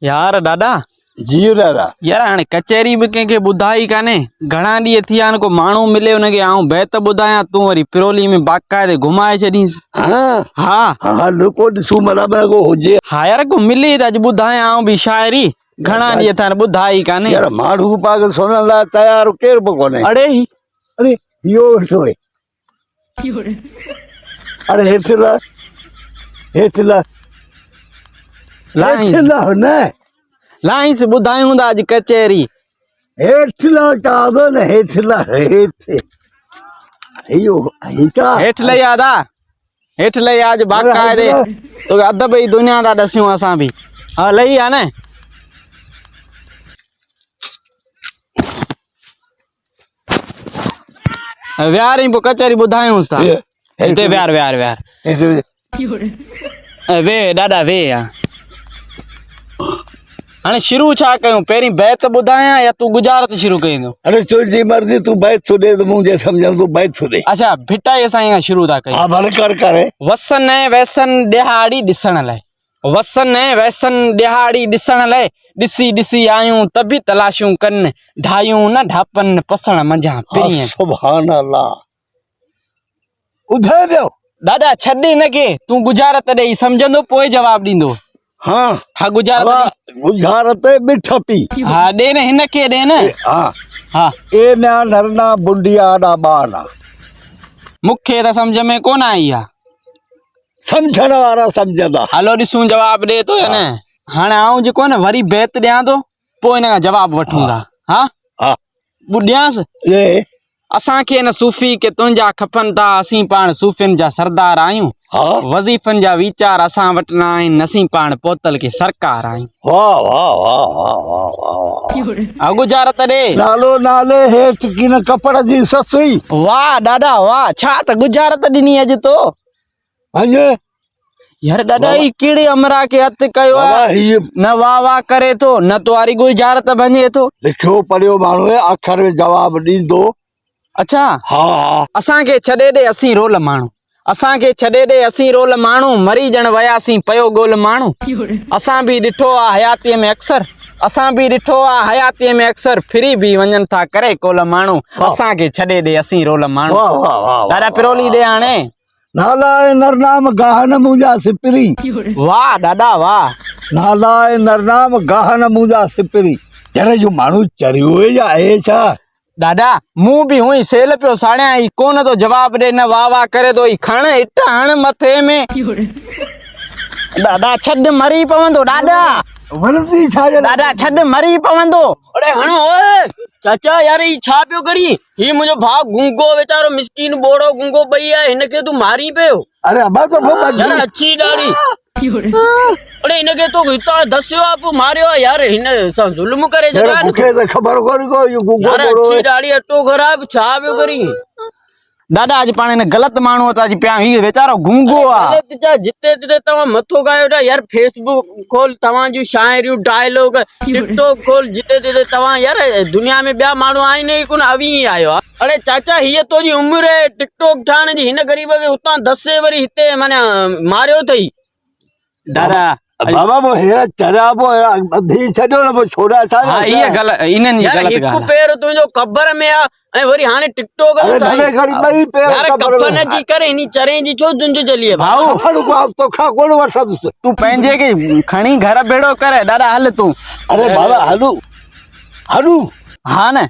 يار ڏاڏا. جيء ڏاڏا. يار هاڻي ڪچهري به ڪنهن کي ٻڌائي ڪانهي. گهڻا ڏينهن ٿي ويا آهن ڪو ماڻهو ملي ان کي آئون بيت ٻڌايان تون وري پرولي ۾ باقاعدي گهمائي ڇڏينس. ها. ها. ها هل ڪو ڏسون ڀلا ڀلا ڪو هجي. ها يار ڪو ملي ته اڄ ٻڌايان آئون به شاعري. گهڻا ڏينهن ٿيا آهن ٻڌائي ڪانهي. يار ماڻهو پاڪ سڻڻ لاء تيار ڪير به ڪونهي. اڙي هي. اڙي اهو ويٺو آهي. اڙي هيٺ لا هيٺ لا هيٺ لا نه لائنس ٻڌايون ٿا اڄ ڪچهري هيٺ لا چاهه نه هيٺ لا هيٺ ايو هيٺ هيٺ لئي آ دا هيٺ لئي آ اڄ باقاعدي توکي ادب جي دنيا ٿا ڏسيون اسان به ها لئي آ نه ويهارين پوء ڪچهري ٻڌايونس ٿا هتي ويهار ويهار ويهار ويهه ڏاڏا ويهه ها هاڻي شروع ڇا ڪيون پهرين بيت ٻڌايان يا تون ڳجهارت شروع ڪيندو اڙي تنهنجي مرضي تون بيت ٿو ڏي ته مون جي سمجهان تون بيت ٿو ڏي اچھا ڀٽائي سائين کان شروع ٿا ڪيون ها ڀلي ڪر ڪر وسن ويسن ڏهاڙي ڏسڻ لاء وسن ۽ ويسن ڏهاڙي ڏسڻ لئه، ڏسي ڏسي آيون ته به تلاشيون ڪن، ڍايون نه ڍاپن پسڻ منجهان پرينء. ها سبحان الله ٻڌائي پيو. ڏاڏا ڇڏ هن کي، تون ڳجهارت ڏي، هي سمجهندو پوء جواب ڏيندو. ها ها ڳجهارت ڏي. ڳجهارت به ٺپي. ها ڏي نه هن کي ڏي نه. ها ها. اي ميان نرنا بنڊيا آڏا ٻانا. مون کي ته سمجهه ۾ ڪونه آئي آ. سمجهڻ وارا سمجهندا. هلو ڏسون جواب ڏي ٿو يا نه. هاڻي آئون جيڪو آهي نه وري بيت ڏيان ٿو پوء هن کان جواب وٺون ٿا. ها؟ ها. ڏيانس؟ ڏي. اسان کي نه صوفي ڪي تنهنجا کپن ٿا اسين پاڻ صوفين جا سردار آهيون. ها. وظيفن جا ويچار اسان وٽ نه آهن اسين پاڻ پهتل ڪي سرڪار آهيون. واه واه واه واه واه واه واه. ها ڳجهارت ڏي. نالو نالي هيٺ ڪين ڪپڙ جي سسئي. واه ڏاڏا واه ڇا ته ڳجهارت ڏني اڄ تو. اڄ يار ڏاڏا هي ڪهڙي امرا کي هٿ ڪيو آهي نه واه واه ڪري ٿو نه تواري ڳجهارت ڀڃي ٿو. لکيو پڙهيو ماڻهو آهي آخر ۾ جواب ڏيندو. اڇا ها ها. اسان کي ڇڏي ڏي اسين رول ماڻهو. اسان کي ڇڏي ڏي اسين رول ماڻهو مري ڄڻ وياسين پيو ڳول ماڻهو. اسان به ڏٺو آ حياتيء ۾ اڪثر اسان به ڏٺو آ حياتيء ۾ اڪثر ڦري به وڃن ٿا ڪري ڪول ماڻهو اسان کي ڇڏي ڏي اسين رول ماڻهو. واه واه واه ڏاڏا پرولي ڏي هاڻي. نالا ۽ نرنام گاهن منهنجا سپرين. واه ڏاڏا واه. نالا ۽ نرنام گاهن منهنجا سپرين. يار اهو ماڻهو چريو اهي يا اهي ڇا؟ ڏاڏا مون به هونئن سيل پيو ساڙيان هي ڪونه ٿو جواب ڏي نه واه واه ڪري ٿو هي کڻ it هڻ مٿي ۾. ڏاڏا ڇڏ مري پوندو ڏاڏا. ورندي ڇا جي لاء؟ ڏاڏا ڇڏ مري پوندو. اڙي هڻ اوء چاچا يار هي ڇا پيو ڪرين هي منهنجو ڀاء گونگو ويچارو مسڪين ٻوڙو گونگو ٻئي آهي هن کي تون مارين پيو اڙي ابا ته پوء ٻڌي يار اڇي ڏاڙهي اڙي هن کي تو هتان دسيو آ پوء ماريو آ يار هن سان ظلم ڪري ڇڏيو آ مون کي ته خبر ڪونهي ڪو اهو گونگو يار ٻوڙو اڇي ڏاڙهي اٽو خراب ڇا پيو ڪرين ڏاڏا اڄ پاڻ هن غلط ماڻهوء تان اچي پيا آهيون. هي ويچارو گونگو آ. غلط جا جتي تتي توهان مٿو کايو ويٺا يار فيس بڪ کول توهان جون شاعريون ڊائلاگ ٽڪ ٽاڪ کول جتي تتي توهان يار دنيا ۾ ٻيا ماڻهو آهن ئي ڪونه اوهين ئي آهيو اڙي چاچا هيء تنهنجي عمر آهي ٽڪ ٽاڪ ٺاهڻ جي هن غريب کي اتان دسي وري هتي معنيٰ ماريو اٿئي. دادا بابا پوء هيڙا چريا پوء هيڙا ٻڌي ڇڏيو نه پوء ڇوڙا ڇا ها اها غلط انهن جي يار غلط هڪ ڳالهه پير تنهنجو قبر ۾ آ ۽ وري هاڻي ٽڪ ٽاڪ اري ڀلي کڻي ٻئي پير يار قبر ۾ ڪفن جي ڪري هني چرين جي ڇو تنهنجو چلي ڀائو ڪفن ڪو توکان ڪونه وٺندس تون پنهنجي کي کڻي گهر ڀيڙو ڪر ڏاڏا هل تون اري بابا هلو هلو ها نه